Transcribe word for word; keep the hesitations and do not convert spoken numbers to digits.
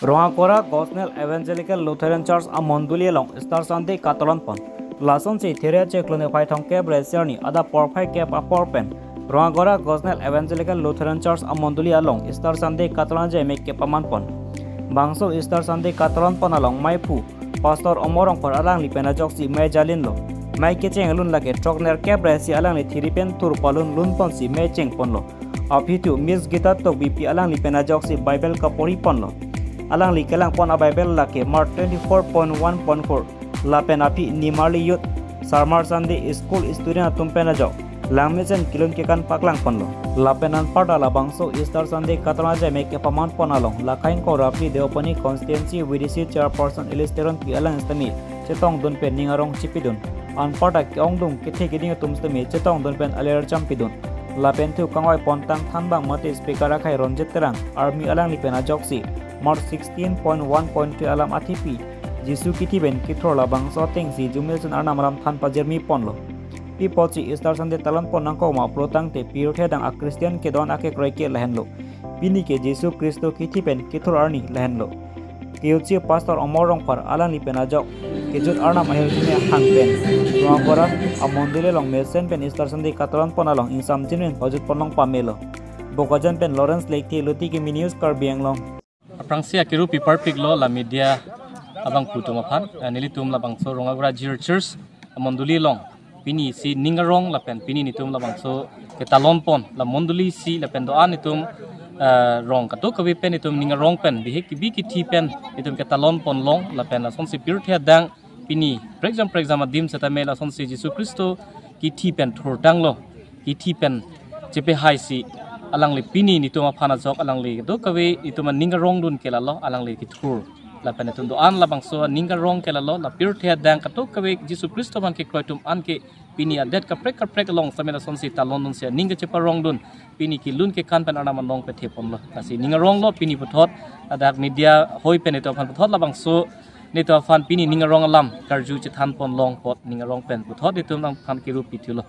Rongagora Gosnell Evangelical Lutheran Church amondoli along Easter Sunday katalon pon. Lasonsi Theria Chiklo niphai thomkep ra isi arni adap porphai kep apor pen Rongagora Gosnell Evangelical Lutheran Church amondoli along Easter Sunday katalon ajai mek kepaman pon. Bangso Easter Sunday katalon pon along maiphu Pastor Omor Rongphar alangli pen ajoksi mei jalinlo. Mei kecheng alun lake throk nerkep ra isi alangli thiri pen thur palun lun ponsi mei cheng ponlo. Aphi thu Miss Gita Tokbipi alangli pen ajoksi Bible kaporhi ponlo. Alangli kelang pon a-Bible lake Mark twenty-four point one point four. Lapen aphi nimarli youth Sarmar Sunday School student atum pen ajok langmesen kelun kekan paklang ponlo. Lapen anparta labangso Easter Sunday katalon ajai mek kepaman pon along Lakhain Korapli Deopani Constituency V D C Chairperson Elis Teronpi alang sitame chetongdun pen ning arong chipidun. Anparta ke-ongdung kethe keding atum sitame chetongdun pen aler champidun. Lapen thu kangvai pontang thanbang mate speaker akhai Ronjit Terang Army alangli pen ajoksi Mark sixteen point one point three alam athipi Jisu kithi pen kethur labangso atengsi Jumilsen Arnam alam than pajirmi ponlo. Pi apotsi Easter Sunday talon pon nangkok ma pulo tangte pirthe adang a-Christian kedon akekroi ke lahenlo. Pini ke Jisu Khristo kithi pen kethur arni lahenlo. Kejutsi Pastor Omor Rongphar alangli pen ajok kejut Arnam ahirjume hang pen Rongagora amondoli along mesen pen Easter Sunday katalon pon along ingsam jinrin pajut pon long pamelo. Bokajan pen Lawrence Lekthe, Luti Kimi News, Karbi Anglong. Aphrangsi akiru piparpiklo la media abangphu atum aphan, eh, nelitum labangso Rongagora G R Church amondoli along pini si ning arong lapen pini netum labangso ketalon pon la mondoli si lapen do-an netum, eh, rong kadokave pen netum ning arong pen bihek kebi kithi pen netum ketalon pon long lapen lasonsi pirthe adang pini prekjam prekjam adim setame lasonsi Jisu Khristo kithi pen thurtanglo, kithi pen chepehaisi alangli pini netum aphan ajok alangli kadokave netum aning arongdun ke lalo alangli kethur. Lapen netum do-an labangso aning arong ke lalo, la pirthe adang kadokave Jisu Khristo aphan kekroi atum an ke pini adet kaprek kaprek along sitame lasonsi talondunsi aning kacheparongdun pini kelun kekan pen Arnam anong pethe ponlo. Lasi ning aronglo pini puthot, ladak media hoi pen netum aphan puthot labangso netum aphan pini ning arong alam karju chethan pon long apot ning arong pen puthot netum aphan kiru pithulo.